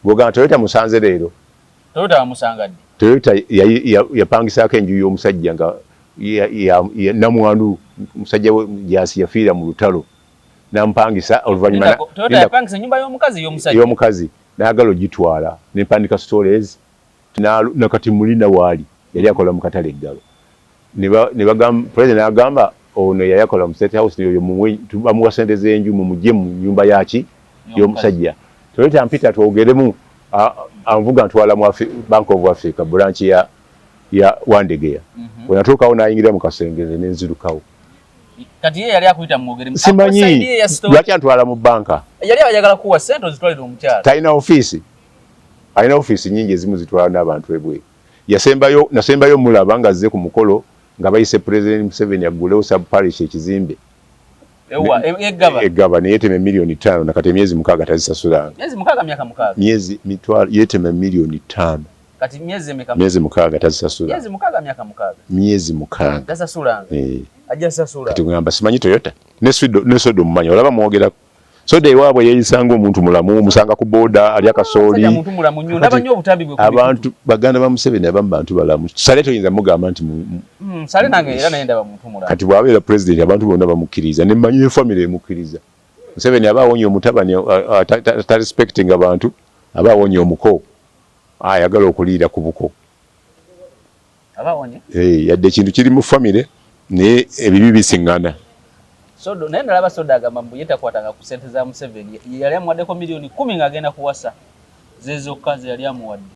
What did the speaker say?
Bwogamba Toyota musanze leero. Toyota wamusanga ddi? Toyota yapangisaako enju y'omusajja nga namwandu, musajja jasi yafiira mu lutalo, nampangisa oluvannyuma. Toyota yapangisa ennyumba y'omukazi? Y'omusajja? Y'omukazi, n'agala ogitwala nempandika stories nakati mulina waali yali akola mu katale eggalo. Ne bagamba president, n'agamba ono yali akola mu State House, oyo bamuwa sente z'enju, mumugye mu nyumba yaki y'omusajja. Toyota mpita twogeremu, anvuga ntwala mu Bank of Africa branch ya Wandegeya. Wenatuukawo n'ayingira mu kasengeze nenzirukawo. Kati ye yali akuyita mwogeremu? Simanyi lwaki antwala mu banka. Yali ayagala kuwa sente ozitwalire omukyala. Talina ofiisi? Alina ofiisi nyingi, ezimu zitwala n'abantu ebweru. Yasembayo, nasembayo mulaba nga azze ku mukolo nga bayise President Museveni aggulewo sub parish ekizimbe. Ewa eggaba? Eggaba, neyetema 5 million, nakati emyezi 6 tazisasulanga. Myezi 6, myaka 6? Myezi mitwalo, yetema 5 million. Kati myezi emeka? Myezi 6 tazisasula. Myezi 6, myaka 6? Myezi 6. Tasasulanga? Eh. Ajja sasula. Kati ngamba simanyi Toyota ne Swido ne Sodo mumanyi, olaba mwogerako Sodo ewaabwe yeeyisanga omuntu mulamu, omusanga ku boda ali akasooli. Musajja muntu mulamu nnyo, ndaba nnyo obutambi bwe ku Abantu baganda ba Museveni abamu bantu balamu. Sale toyinza mugamba nti Sale nange era naye ndaba muntu mulamu. Kati bw'abeera president abantu bonna bamukkiriza, ne mmanyi ne family emukkiriza. Museveni aba awonye omutabani tarespecting abantu, aba awonye omuko ayagala okuliira ku buko. Aba awonye? Eh, yadde ekintu kiri mu family, naye ebibi bisiŋŋana. Sodo naye nalaba Sodo agamba mbu ye takwatanga ku ssente za Museveni. Ye yali amuwaddeko 10 million ng'agenda kuwasa, ze zokka ze yali amuwadde.